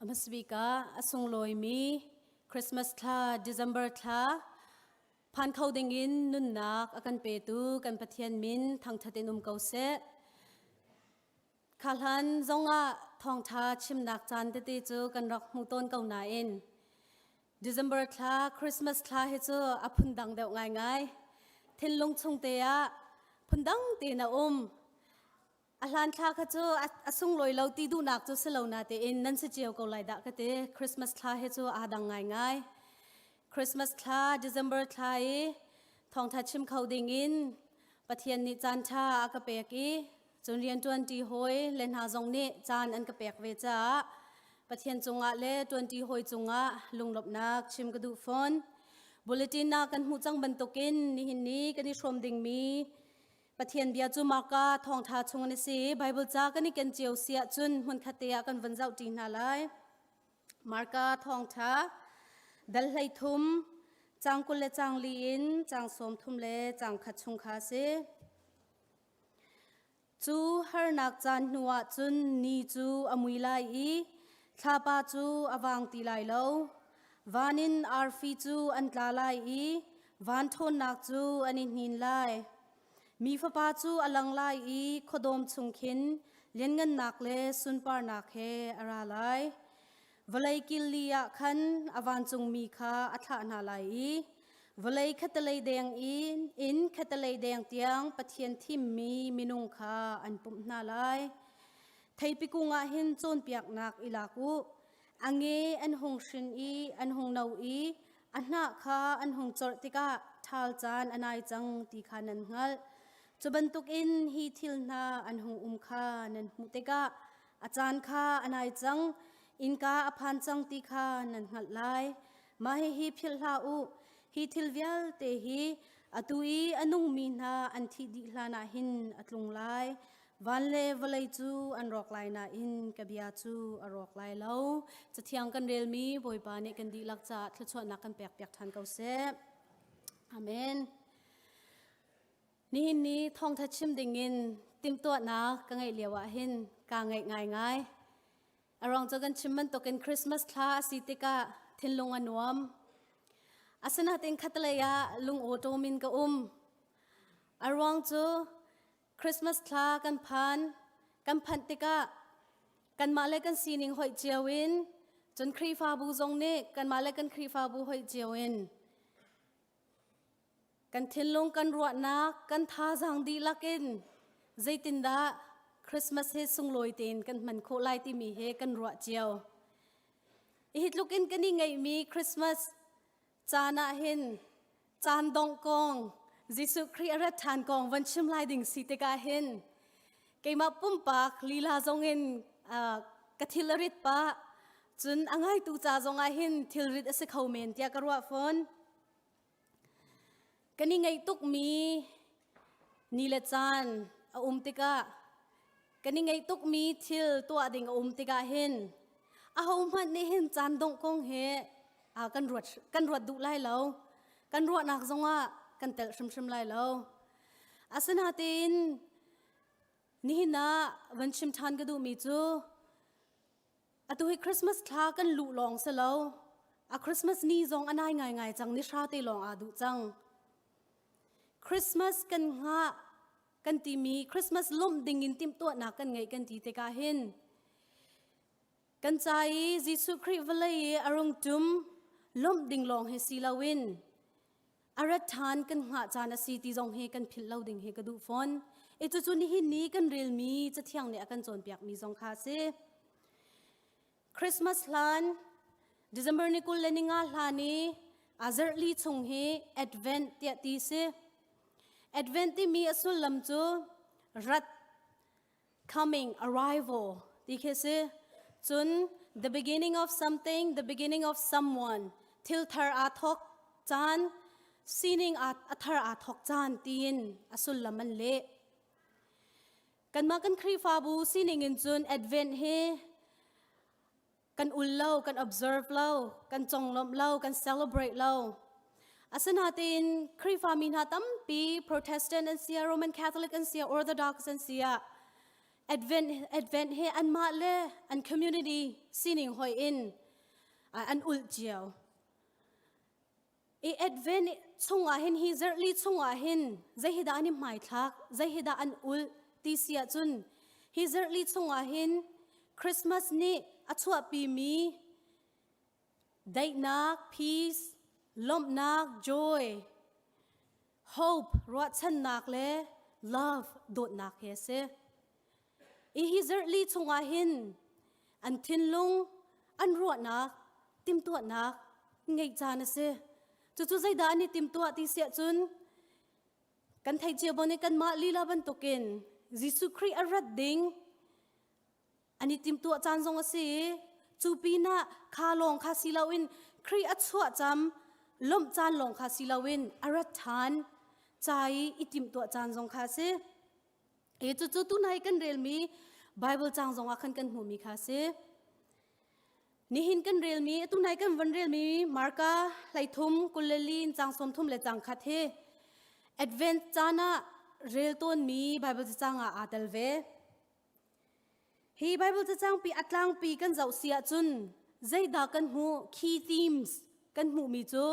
Hmasabik ah a sunglawimi Christmas thla December thla phan kho dingin nunnak a kan petu kan Pathian min thangthat in um ko seh. Khahlan zongah thawngtha chimnak caan tete cu kan rak hmu tawn ko nain December thla Christmas thla hi cu a phundang deuh ngaingai. Thinlung chung te ah phundang tein a um. A hlan thla kha cu a sunglawi lo ti duhnak cu si lo natein nan si cio ko lai dah ka ti. Christmas thla hi cu aa dang ngaingai. Christmas thla, December thla i thawngtha chim kho ding in Pathian nih caan ṭha a ka pek i cun rianṭuanṭi hawi le hna zong nih caan an ka pek ve caah Pathian cungah le ṭuanṭi hawi cungah lunglawmhnak chim ka duh fawn. Bulletin ah kan hmuh cang bantukin nihin ni kan i hrawm dingmi Pathian bia cu Marka thawngṭha chung an si. Bible ca kan i ken cio si ahcun hmunkhat te ah kan van zohṭi hna lai. Marka thawngṭha dal 13 caang 20 le caang li in caang 30 le caang khat chung kha a si. Cu harnak caan hnuah cun ni cu a mui lai i thlapa cu a vang ti lai lo. Van in arfi cu an tla lai i van ṭhawnnak cu an i hnin lai. Mi fapa cu a lang lai i khuadawm chung khin lianngannak le sunparnak he a ra lai. Vawlei kil li ah khan a vancungmi kha a thlah hna lai i vawlei khattelei deng in khattelei deng tiang Pathian thimmi minung kha an pumh hna lai. Theipi kung ah hin cawnpiaknak i lak u. A nge an hung hrin i an hung no i a hnah kha an hung corh tikah ṭhal caan a nai cang ti kha nan hngalh. Cu bantukin hi thil hna an hung um kha nan hmuh tikah a caan kha a nai cang, innka a phan cang ti kha nan hngalh lai. Mah hihi philh hlah u, hi thil vialte hi atu i a nungmi hna an thih dih hlanah hin a tlung lai. Van le vawlei cu an rawk lai nain ka bia cu a rawk lai lo. Cathiang kan relmi Bawipa nih kan dihlak caah thluachuahnak kan pekpiak ṭhan ko seh. Amen. Nihin ni thawngtha chim dingin timhtuahnak ka ngeih lio ah hin kaa ngaih ngaingai. A ruang cu kan chim bantukin Christmas thla a si tikah thinlung a nuam. Asinain khatlei ah lung awṭawm in ka um. A ruang cu Christmas thla kan phan kan phanh tikah kanmah le kan sining hoih cio in cun Khrihfabu zong nih kanmah le kan Khrihfabu hoih cio in kan thinlung kan ruahnak kan thazaang dihlak in zeitindah Christmas hi sunglawi tein kan hman khawh lai timi he kan ruah cio. Hi tluk in kan i ngeihmi Christmas caan ah hin caan dongh kong Jesuh Khrih a rat ṭhan kong van chim lai ding si tikah hin keimah pumpak lila zong in ka thil a rit pah cun a ngaitu ca zong ah hin thilrit a si kho men tiah ka ruah fawn. Kan i ngaih tukmi ni le caan a um tikah kan i ngaih tukmi thil tuah ding a um tikah hin ahohmanh nih hin caan dongh kong he kan ruat kan ruat duh lai lo. Kan ruahnak zongah kan telh hrimhrim lai lo. Asinain nihin ah van chim ṭhan ka duhmi cu Atu hi Christmas thla kan luh lawng si lo. A Christmas ni zong a nai ngaingai cang ni hra te lawng aa duh cang. Christmas kan hngah kan timi Christmas lawmh ding in timhtuahnak kan ngeih kan ti tikah hin kan ca i Jesuh Khrih vawlei i a rung tum lawmh ding lawng hi si loin a rat ṭhan kan hngah caan a si ti zong hi kan philh lo ding hi ka duh fawn. E cucu nihin ni kan relmi Cathiang nih a kan cawnpiakmi zong kha a si. Christmas hlan December ni 25 hlan i a zarh li chung hi Advent tiah ti si. Advent timi a sullam cu rat coming, arrival ti khi si. Cun the beginning of something, the beginning of someone, thil thar aa thawk caan, sining a thar aa thawk caan tiin a sullam an leh. Kanmah kan Khrihfabu sining in cun Advent hi kan ul lo, kan observe lo, kan conglawmh lo, kan celebrate lo. Asinain Khrihfa mi hna tampi Protestant an si, Roman Catholic an si, Orthodox an si ah. Advent Advent he anmah le an community sining hoi in an ulh cio. I Advent chungah hin hi zarhli chungah hin zei hi dah an i hmaithlak, zei hi dah an ulh ti si ahcun hi zarhli chungah hin Christmas nih a chuahpimi daihnak, peace, lawmhnak, joy, hope, ruahchannak le love, dawtnak hi a si. I hi zarhli chungah hin an thinlung, an ruahnak, timhtuahnak ngeih caan a si. Cucu zeidah an i timhtuah ti siah cun kan theih cio bon i kanmah lila bantukin Jesuh Khrih a rat ding an i timhtuah caan zong a si i cu pinah kha lawng kha si loin Khrih a chuah cam lawmh caan lawng kha si loin a rat ṭhan ca i i timhtuah caan zong kha a si. Hi cucu tunai kan relmi Bible cang zong ah khan kan hmuhmi kha a si. Nihin kan relmi tunai kan van relmi Marka hleithum kuleli in cang 30 le cang khat hi Advent caan ah rel tawnmi Bible cacang ah aa tel ve. Hi Bible cacang pi a tlangpi kan zoh si ahcun zeidah kan hmuh key themes kan hmuhmi cu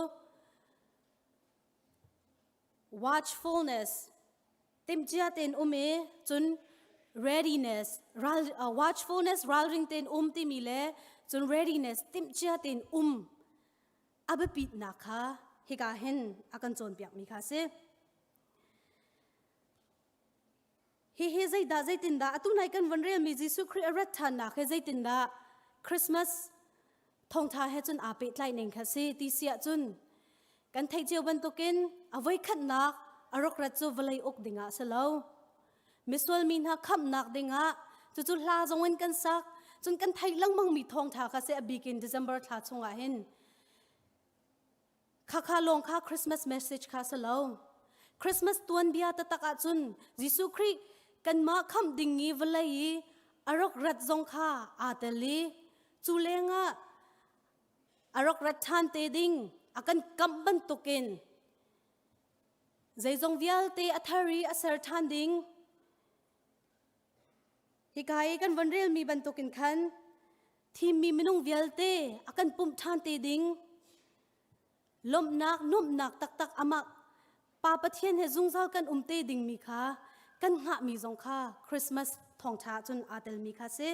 watchfulness timhcia tein um i cun readiness ral watchfulness ralring tein um timi le cun readiness timhcia tein um a biapitnak kha hika hin a kan cawnpiakmi kha a si. Hihi zeidah zeitindah atu nai kan von relmi Jesuh Khrih a rat ṭhannak he zeitindah Christmas thawngṭha he cun aa pehtlaih ning kha si ti si ahcun kan theih cio bantukin a voikhatnak a rak rat cu vawlei uk dingah si lo. Misual mi hna khamhnak dingah cucu hla zong in kan sak cun kan theih lengmangmi thawngṭha kha si a bik in December thla chungah hin Khakha lawng kha Christmas message kha si lo. Christmas tuanbia taktak ahcun Jesuh Khrih kanmah khamh ding i vawlei i a rak rat zong kha aa tel i cu lengah a rak rat ṭhan te ding a kan kamh bantukin zeizong vialte a thar i a ser ṭhan ding hika i kan von relmi bantukin khan thimmi minung vialte a kan pumh ṭhan te ding lawmhnak nuamhnak taktak amah Pa Pathian he zungzal kan um te dingmi kha kan hngahmi zong kha Christmas thawngṭha cun aa telmi kha si.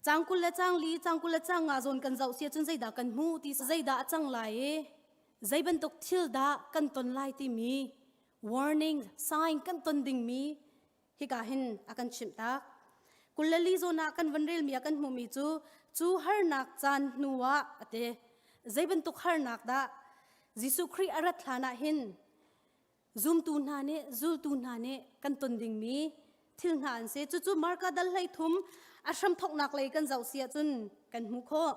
Cang 20 le cang li, cang 20 le cang nga zawn kan zoh si cun zeidah kan hmu ti zeidah a cang lai i zei bantuk thil dah kan ton lai timi warning sign kan ton dingmi hika hin a kan chimh tak. 22 zawn ah kan van relmi ah kan hmuhmi cu cu harnak caan hnu ah a ti. Zei bantuk harnak dah Jesuh Khrih a rat hlan ah hin zumtu hna nih zultu hna nih kan ton dingmi thil hna an si. Cucu Marka dal 13 a hramthawknak lei kan zoh si ahcun kan hmuh khawh.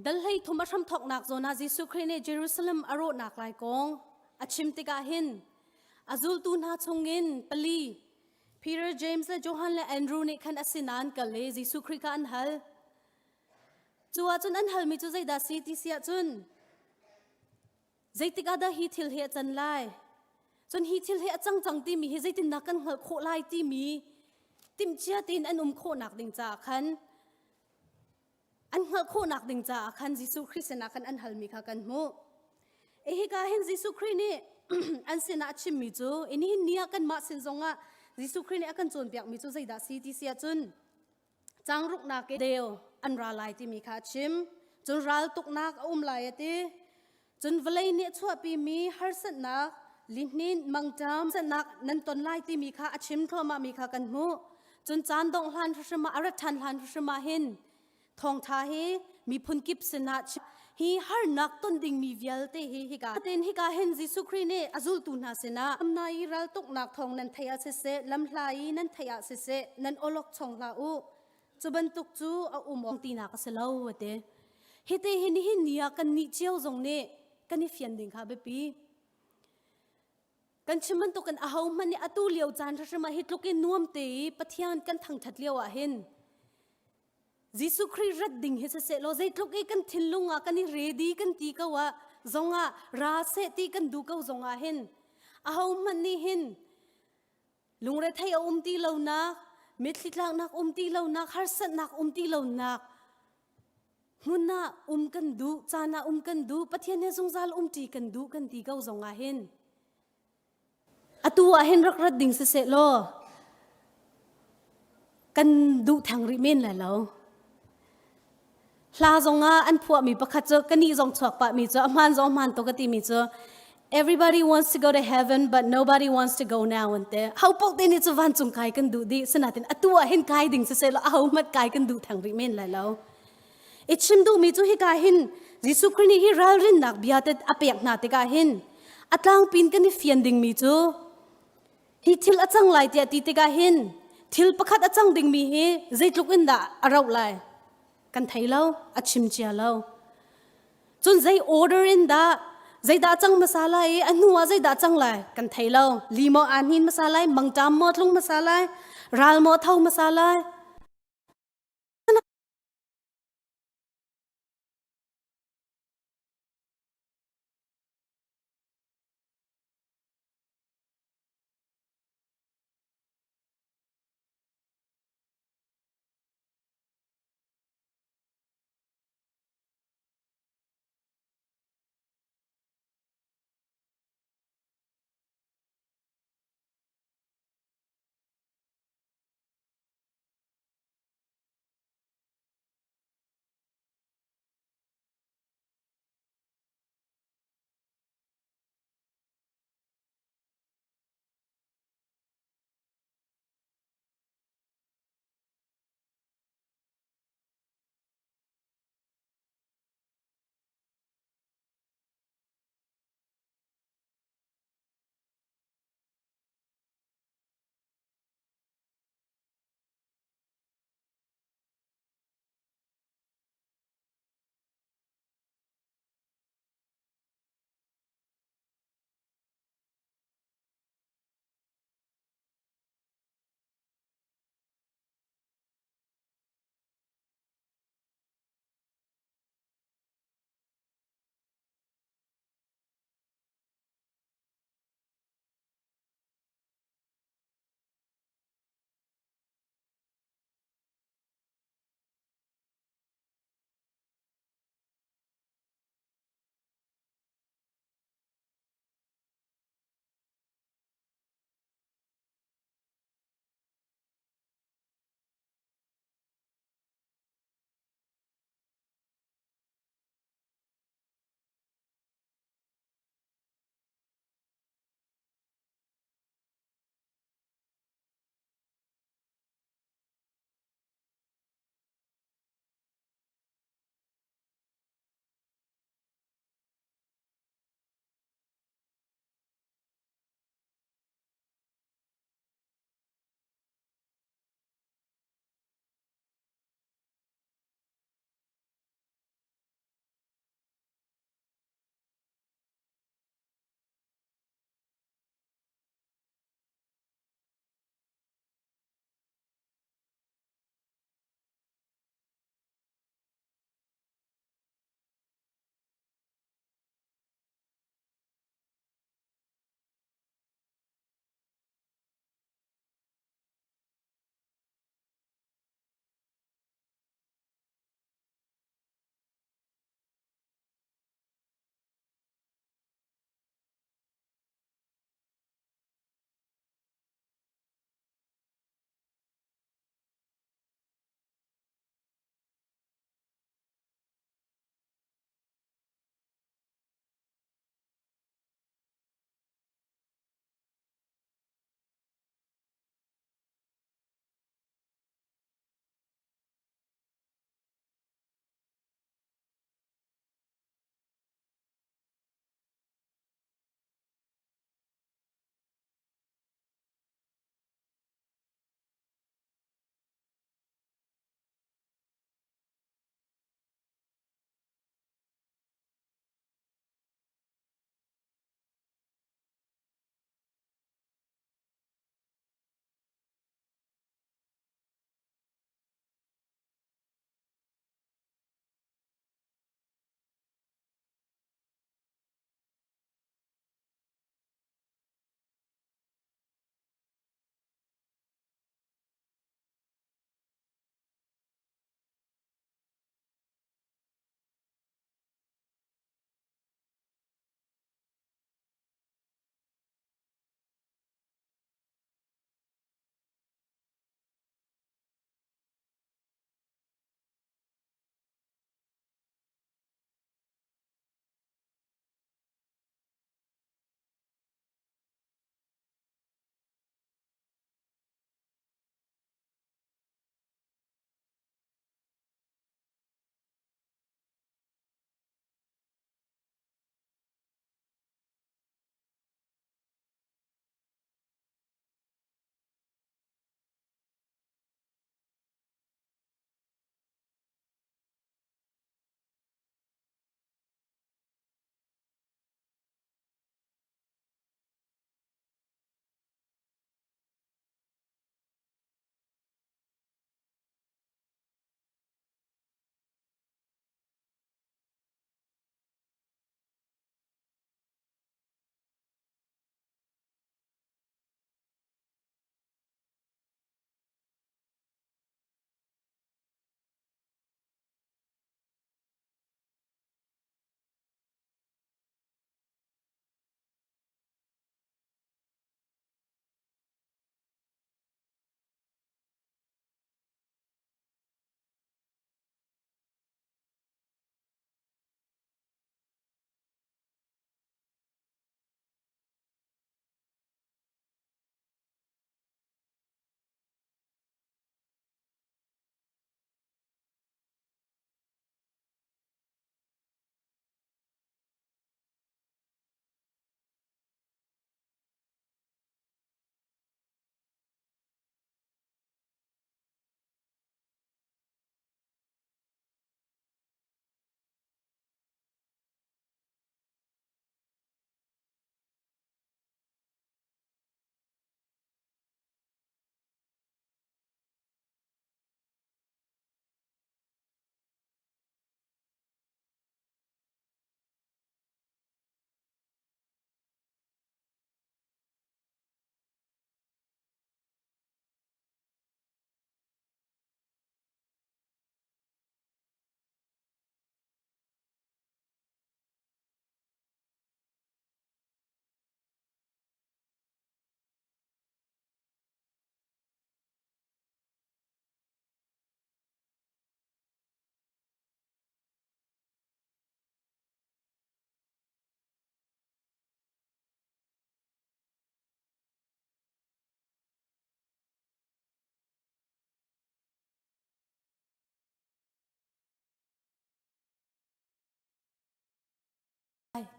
Dal 13 a hramthawknak zawn ah Jesuh Khrih nih Jerusalem a rawhnak lai kong a chim tikah hin a zultu hna chungin pali Peter, James le Johan le Andrew nih khan a sinah an kal i Jesuh Khrih kha an hal. Cu ahcun an halmi cu zeidah si ti si ahcun zeitik ah dah hi thil hi a can lai? Cun hi thil hi a cang cang timi hi zeitindah kan hngalh khawh lai timi timhcia tein an um khawhnak ding caah khan an hngalh khawhnak ding caah khan Jesuh Khrih sinah khan an halmi kha kan hmuh. E hika hin Jesuh Khrih nih an sinah a chimmi cu nihin ni ah kanmah sin zongah Jesuh Khrih nih a kan cawnpiakmi cu zeidah si ti si ahcun changruknak i deu an ra lai timi kha a chim. Cun raltuknak a um lai a ti. Cun vawlei nih a chuahpimi harsatnak, lihnin, mangṭam, harsatnak nan ton lai timi kha a chim thluahmahmi kha kan hmuh. Cun caan dongh hlan hrimhrim ah a rat ṭhan hlan hrimhrim ah hin thawngṭha hi miphun kip sinah hi harnak ton dingmi vialte hi hika tin hika hin Jesuh Khrih nih a zultu hna sinah lamna i raltuknak thawng nan theih ah siseh lamhla i nan theih ah siseh nan awlok chong hlah u cu bantuk cu a um awk tinak a si lo a ti hiti hi nihin ni ah kan nih cio zong nih kan i fian ding kha biapi kan chim bantuk in aho hmanh nih atu lio caan hrimhrim ah hi tluk in nuam te i Pathian kan thangṭhat lio ah hin Jesuh Khrih rat ding hi siseh law zeitluk i kan thinlung ah kan i ready kan ti ko ah zongah ra seh ti kan duh ko zongah hin aho hmanh nih hin. Lungrethei a um ti lonak, mitthli tlaknak um ti lonak, harsatnak um ti lonak hmun ah um kan duh, caan ah um kan duh, Pathian he zungzal umṭi kan duh kan ti ko zong ah hin atu ah hin rak rat ding siseh law kan duh theng rih men lai lo. Hla zong ah an phuahmi pakhat cu kanih zong chuak pahmi cu a hmaan zong hmaan to ka timi cu everybody wants to go to heaven but nobody wants to go now an te. Ho paoh te nih cu vancung kai kan duh dih sinatin atu ah hin kai ding siseh law aho hmanh kai kan duh theng rih men lai lo. I chim duhmi cu hika hin Jesuh Khrih nih hi ralrinnak bia te a pek hna tikah hin a tlangpin kan i fian dingmi cu hi thil a cang lai tiah ti tikah hin thil pakhat a cang dingmi hi zeitluk in dah a rauh lai kan thei lo, a chim cia lo. Cun zei order in dah zeidah cang hmasa lai i a hnu ah zeidah cang lai kan thei lo. Li maw aa hnin hmasa lai, mangṭam maw tlung hmasa lai, ral maw tho hmasa lai.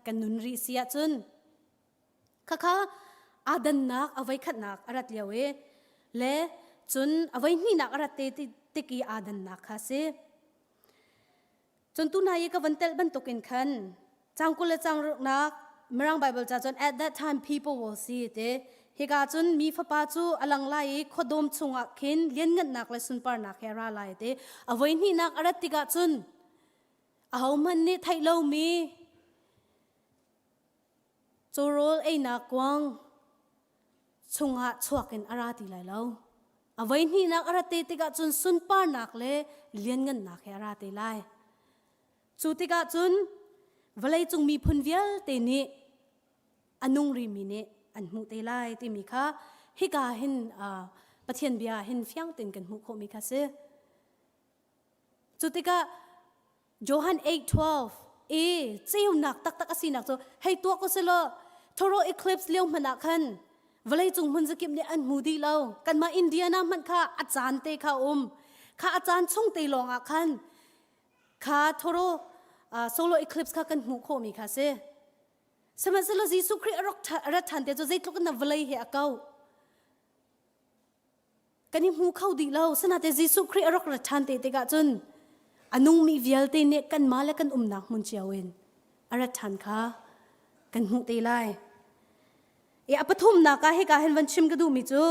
Kan nun rih si ahcun khakha aa dannak a voikhatnak a rat lio i le cun a voihnihnak a rat te tik i aa dannak kha si. Cun tu hna i ka van telh bantukin khan cang 20 le cang ruknak Mirang Bible ca cun at that time people will see te hika cun mi fapa cu a lang lai i khuadawm chungah khin lianngannak le sunparnak he a ra lai te a voihnihnak a rat tikah cun ahohmanh nih theih lomi Cawrawl einak kuang chungah chuak in a ra ti lai lo. A voihnihnak a rat te tikah cun sunparnak le lianngannak he a ra te lai. Cu tikah cun vawleicung miphun vialte nih a nung rimi nih an hmuh te lai timi kha hika hin Pathian bia hin fiang tein kan hmuh khawhmi kha si. Cu tikah Johan 8:12 e ceunak taktak a sinak cu hei tuak u silaw total eclipse lio hmanh ah khan vawleicung hmun zakip nih an hmu dih lo kanmah Indiana hmanh kha a caan te kha um kha a caan chung te lawng ah khan kha total uh, solar eclipse kha kan hmuh khawhmi kha si sihmanhsehlaw Jesuh Khrih a rak ṭhan te cu zeitluk in na vawlei he a kau Kan i hmu kho dih lo. Sinate Jesuh Khrih a rak ra ṭhan te tikah cun a nungmi vialte nih kanmah le kan umnak hmun cio in a rat ṭhan kha kan hmuh te lai. I a pathumnak ah hika hin van chim ka duhmi cu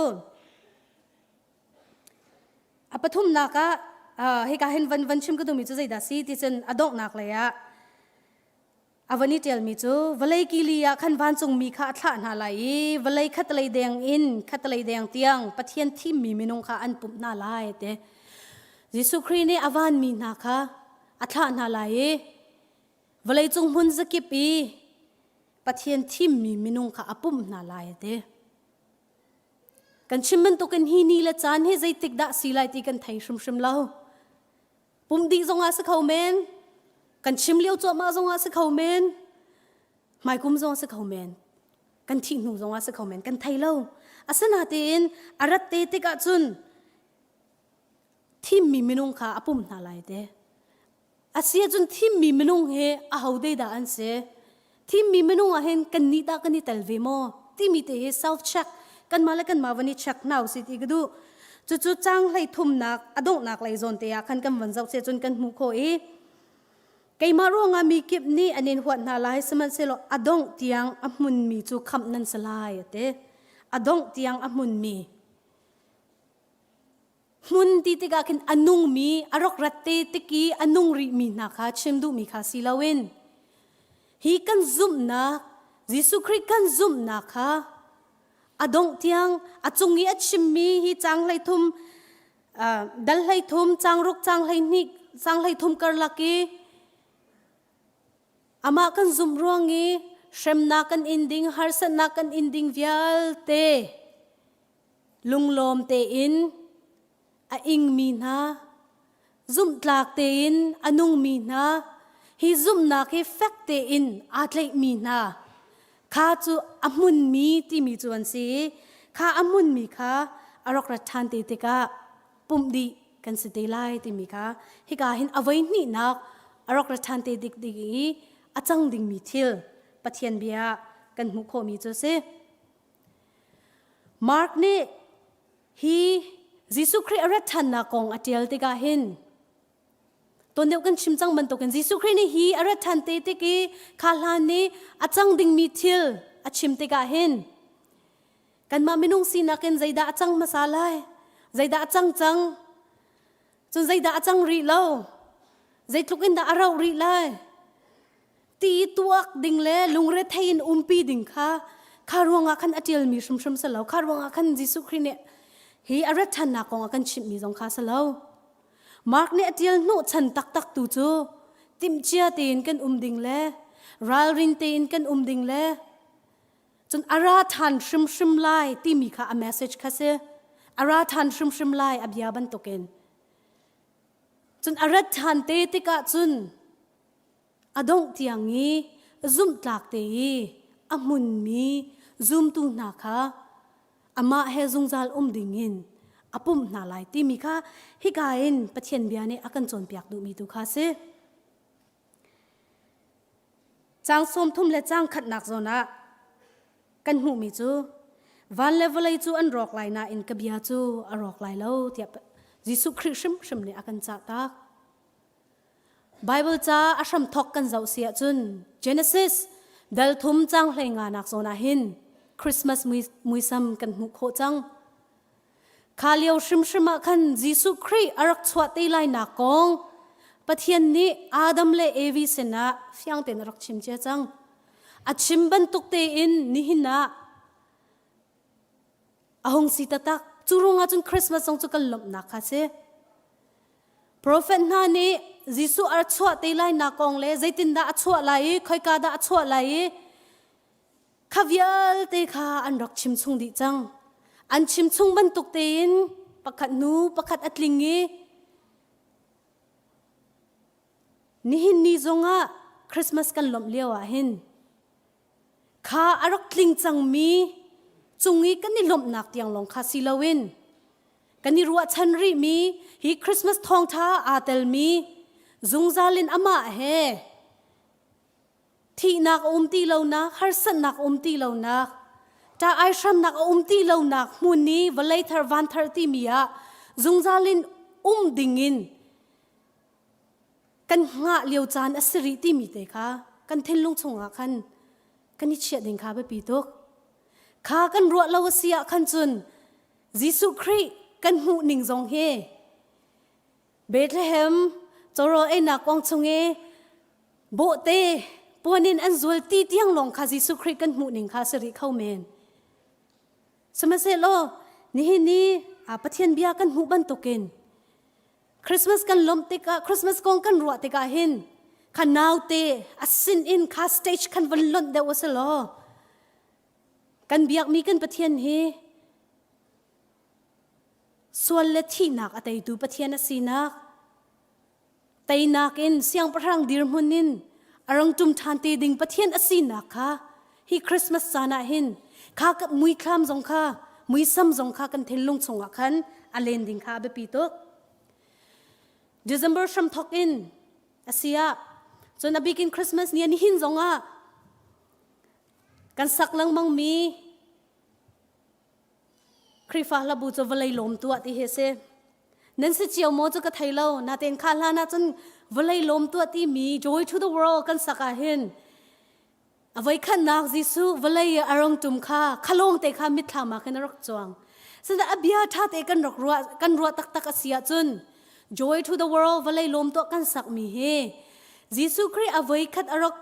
a pathumnak ah hika hin van van chim ka duhmi cu zeidah si ti cun a donghnak lei ah A van i ṭialmi cu vawlei kili ah khan vancungmi kha a thlah hna lai i vawlei khatlei deng in khatlei deng tiang Pathian thimmi minung kha an pumh hna lai ti. Jesuh Khrih nih a vanmi hna kha a thlah hna lai i vawleicung hmun zakip i Pathian thimmi minung kha a pumh hna lai ti. Kan chim bantukin hi ni le caan hi zeitik dah si lai ti kan thei hrimhrim lo. Pum dih zongah si kho men. Kan chim lio cuahmah zongah si kho men. Hmaikum zong si kho men. Kan thih hnu zongah si kho men. Kan thei lo. Asinain a rat te tikah cun thimmi minung kha a pum hna lai te. Asi ahcun thimmi minung hi aho de dah an si? Thimmi minung ah hin kannih dah kan i tel ve maw? Timi te hi self check kanmah le kanmah van i check hna usih ti ka duh. Cucu cang hlei thumnak a donghnak lei zawn te ah khan kan van zoh cun kan hmuh khawh i keimah ruangah mi kip nih an in huat hna lai sihmanhsehlaw a dongh tiang a hmunmi cu khamh nan si lai a ti. A dongh tiang a hmunmi hmun ti tikah khin a nungmi a rak rat te tik i a nung rihmi hna kha chim duhmi kha si loin hi kan zumhnak Jesuh Khrih kan zumhnak kha a dongh tiang a cung i a chimmi hi cang 13 dal 13 cang ruk cang 12 cang 13 karlak i amah kan zumh ruang i hremnak kan in ding harsatnak kan in ding vialte Lunglawm tein a ingmi hna, zumhtlak tein a nungmi hna, hi zumhnak hi fek tein aa tlaihmi hna kha cu a hmunmi timi cu an si i kha a hmunmi kha a rak rat ṭhan te tikah pumh dih kan si te lai timi kha hika hin a voi hnihnak a rak rat ṭhan te dik ding i a cang dingmi thil Pathian bia kan hmuh khawhmi cu a si. Mark nih hi Jesuh Khrih a rat ṭhannak kong a ṭial tikah hin tuan deuh kan chim cang bantukin Jesuh Khrih nih hi a rat ṭhan te tik i kha hlan i a cang dingmi thil a chim tikah hin kanmah minung sinak in zeidah a cang hmasa lai zeidah a cang cang cun zeidah a cang rih lo zeitluk in dah a rauh rih lai Ti tuak ding le lungrethei in umpi ding kha kha ruangah khan a ṭialmi hrimhrim si lo. Kha ruangah khan Jesuh Khrih nih hi a rat ṭhannak kong a kan chimhmi zong kha si lo. Mark nih a ṭial hnawhchan taktak tu cu timhcia tein kan um ding le ralrin tein kan um ding le cun a ra ṭhan hrimhrim lai timi kha a message kha si. A ra ṭhan hrimhrim lai a bia bantukin. Cun a rat ṭhan te tikah cun A dongh tiang i zumhtlak te i a hmunmi zumtu hna kha amah he zungzal um dingin a pumh hna lai timi kha hika in Pathian bia nih a kan cawnpiak duhmi tu kha a si. Caang 30 le caang khatnak zawn ah kan hmuhmi cu van le vawlei cu an rawk lai nain ka bia cu a rawk lai lo tiah Jesuh Khrih hrimhrim nih a kan cahtak. Bible ca a hramthok kan zoh si ahcun Genesis dal thum caang hlei nga nak zawn ah hin Christmas muisam kan hmuh khawh cang. Kha lio hrimhrim ah khan Jesuh Khrih a rak chuah te lai nak kong Pathian nih Adam le Evi sinah fiang tein a rak chim cia cang. A chim bantuk tein nihin ah a hung si taktak. Cu ruangah cun Christmas zong cu kan lawmhnak kha si. Profet hna nih Jesuh a chuah te lai nak kong le zeitindah a chuah lai i khoika dah a chuah lai i kha vialte kha an rak chim chung dih cang. An chim chung bantuk tein pakhat hnu pakhat a tling i nihin ni zongah Christmas kan lawmh lio ah hin kha a rak tling cangmi cung i kan i lawmhnak tiang lawng kha si loin kan i ruahchan rihmi hi Christmas thawngṭha aa telmi zungzal in amah he thihnak a um ti lonak harsatnak a um ti lonak ṭah aihramnak a um ti lonak hmun i vawlei thar van thar timi ah zungzal in um dingin kan hngah lio caan a si rih timi te kha kan thinlung chungah khan kan i chiah ding kha biapi tuk. Kha kan ruah lo a si ah khan cun Jesuh Khrih kan hmuh ning zong hi Bethlehem cawrawl einak kuang chung i bawhte puan in an zual ti tiang lawng kha Jesuh Khrih kan hmuh ning kha si rih kho men. Sihmanhsehlaw nihin ni Pathian bia kan hmuh bantukin Christmas kan lawmh tikah Christmas kong kan ruah tikah hin kha naute a sin in kha stage khan van lonh deuh a si law kan biakmi kan Pathian hi sual le thihnak a teitu Pathian a sinak teinak in siangpahrang dirhmun in a rung ṭum ṭhan te ding Pathian a sinak kha hi Christmas caan ah hin kha muithlam zong kha muisam zong kha kan thinlung chungah khan a len ding kha a biapi tuk. December hramthok in a si ah cun a bikin Christmas ni nihin zong ah kan sak lengmang mi Khrihfa hlabu cu vawlei lawm tuah ti hi a si. Nan si cio maw cu ka thei lo. Natein kha hlan ah cun vawlei lawm tuah timi Joy to the World kan sak ah hin a voikhatnak Jesuh vawlei i a rung tum kha khalawng te kha mitthlam ah khin a rak cuang. Sida a bia ṭha te kan rak ruah kan ruah taktak a si ahcun Joy to the World vawlei lawm tuah kan sakmi hi Jesuh Khrih a voikhat a rak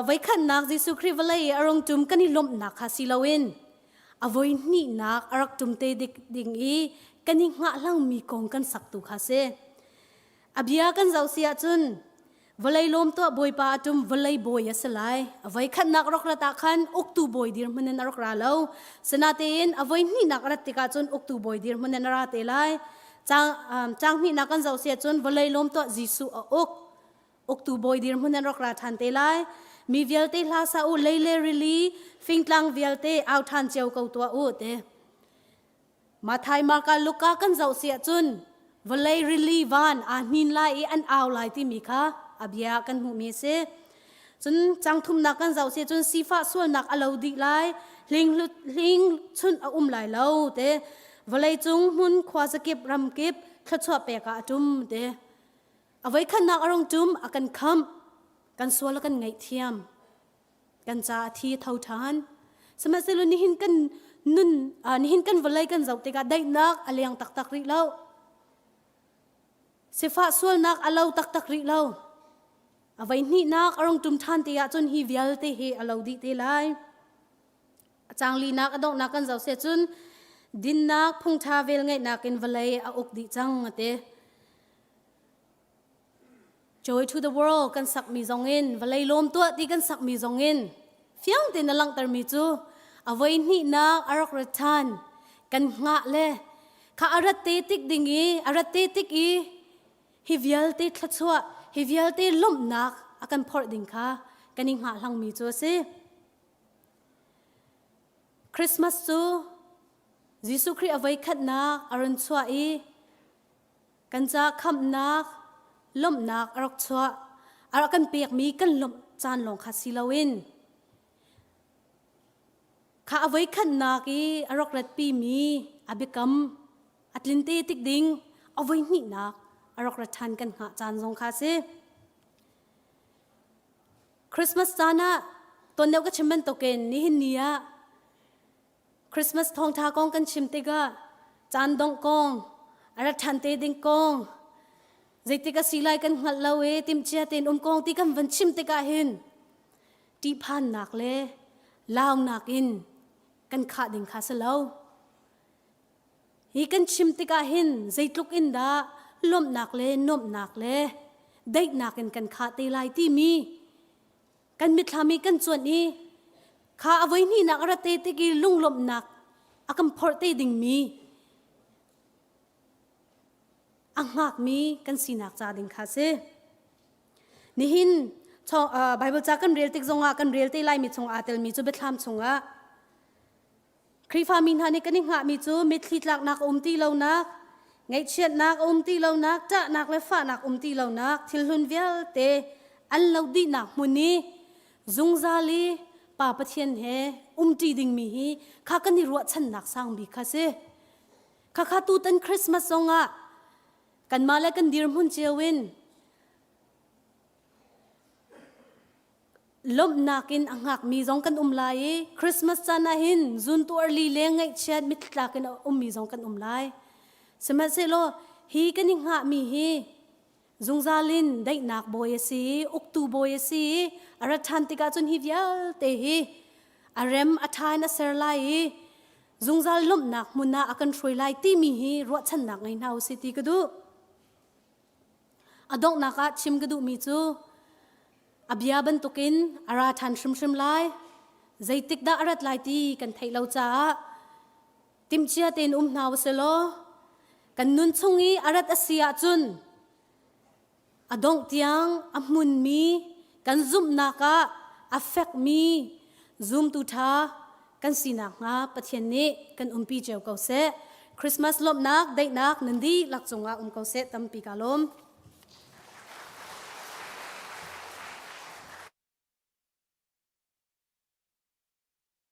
voikhatnak Jesuh Khrih vawlei i a rung tum kan i lawmhnak kha si loin a voi hnihnak a rak tum te ding i kan i hngahhlangmi kong kan sak tu kha si. A bia kan zoh si ahcun vawlei lawm tuah bawipa a tum vawlei bawi a si lai. A voi khatnak rak rat ah khan uktu bawi dirhmun in a rak ra lo. Sinatein a voi hnihnak a rat tikah cun uktu bawi dirhmun in a ra te lai. Caang, um, caang hnihnak kan zoh si ahcun vawlei lawm tuah Jesuh a uk. Uktu bawi dirhmun an rak ra ṭhan te lai. Mi vialte hla sa u, lei le rili, fingtlang vialte au ṭhan cio ko tuah u te. Mathai, Marka, Luka kan zoh si ahcun vawlei rili van aa hnin lai i an au lai timi kha a bia kan hmuhmi a si. Cun cang thumnak kan zoh si cun sifah sualnak a lo dih lai, hling hling chunh a um lai lo te. Vawlei cung hmun khua zakip ram kip thluachuah pek ah a ṭum te. A voikhatnak a rung ṭum, a kan khamh, kan sual a kan ngaihthiam, kan ca a thi a tho ṭhan. Sihmanhsehlaw nihin kan nun, nihin kan vawlei kan zoh tikah daihnak a leng taktak rih lo. Sifah sualnak a lo taktak rih lo. A voi hnihnak a rung ṭum ṭhan te ahcun hi vialte hi a lo dih te lai. A caang linak a donghnak kan zoh si cun dinnak phungṭha velngeihnak in vawlei a uk dih cang a ti. Joy to the World kan sakmi zongin vawlei lawm tuah ti kan sakmi zongin fiang tein a langhtermi cu a voi hnihnak a rak rat ṭhan kan hngah le kha a rat te tik ding i a rat te tik i hi vialte thluachuah hi vialte lawmhnak a kan phorh ding kha kan i hngahhlangmi cu a si. Christmas cu Jesuh Khrih a voikhatnak a run chuah i Kan ca khamhnak, lawmhnak a rak chuah. A rak kan pekmi kan lawmh caan lawng kha si loin kha a voikhatnak i a rak ratpimi a biakam a tlin te tik ding a voihnihnak a rak rat ṭhan kan hngah caan zong kha a si. Christmas caan ah ton deuh ka chim bantukin nihin ni ah Christmas thawngṭha kong kan chim tikah caan dongh kong, a rat ṭhan te ding kong, zeitik a si lai kan hngalh lo i timhcia tein um kong ti kan van chim tikah hin ṭihphannak le launak in kan khah ding kha si lo. Hi kan chim tikah hin zeitluk in dah lawmhnak le nuamhnak le daihnak in kan khah te lai timi kan mitthlam i kan cuanh i kha a voi hnihnak a rat te tik i lunglawmhnak a kan phorh te dingmi a hngakmi kan sinak ca ding kha si. Nihin Bible ca kan rel tik zongah kan rel te laimi chung aa telmi cu biathlam chungah Khrihfami hna nih kan i hngahmi cu mitthli tlaknak a um ti lonak, ngaihchiatnak a um ti lonak, ṭahnak le fahnak um ti lonak, thilhlun vialte an lo dihnak hmun i zungzal i Pa Pathian he umṭi dingmi hi kha kan i ruahchannak sang bik kha si. Khakha tutan Christmas zongah kanmah le kan dirhmun cio in lawmhnak in a hngakmi zong kan um lai i Christmas caan ah hin zuntuar li le ngaihchiat mittlak in a ummi zong kan um lai. Sihmanhsehlaw hi kan i hngahmi hi zungzal in daihnak bawi a si i uktu bawi a si i a rat ṭhan tikah cun hi vialte hi a rem a ṭha in a ser lai i zungzal lawmhnak hmun ah a kan hruai lai timi hi ruahchannak ngei hna u si ti ka duh. A donghnak ah chim ka duhmi cu a bia bantukin a ra ṭhan hrimhrim lai. Zeitik dah a rat lai ti kan theih lo caah timhcia tein um hna usih law kan nun chung i a rat a si ahcun a dongh tiang a hmunmi kan zumhnak ah a fekmi zumtu ṭha kan si nakhnga Pathian nih kan umpi cio ko seh. Christmas lawmhnak, daihnak nan dihlak cungah um ko seh. Tampi ka lawm.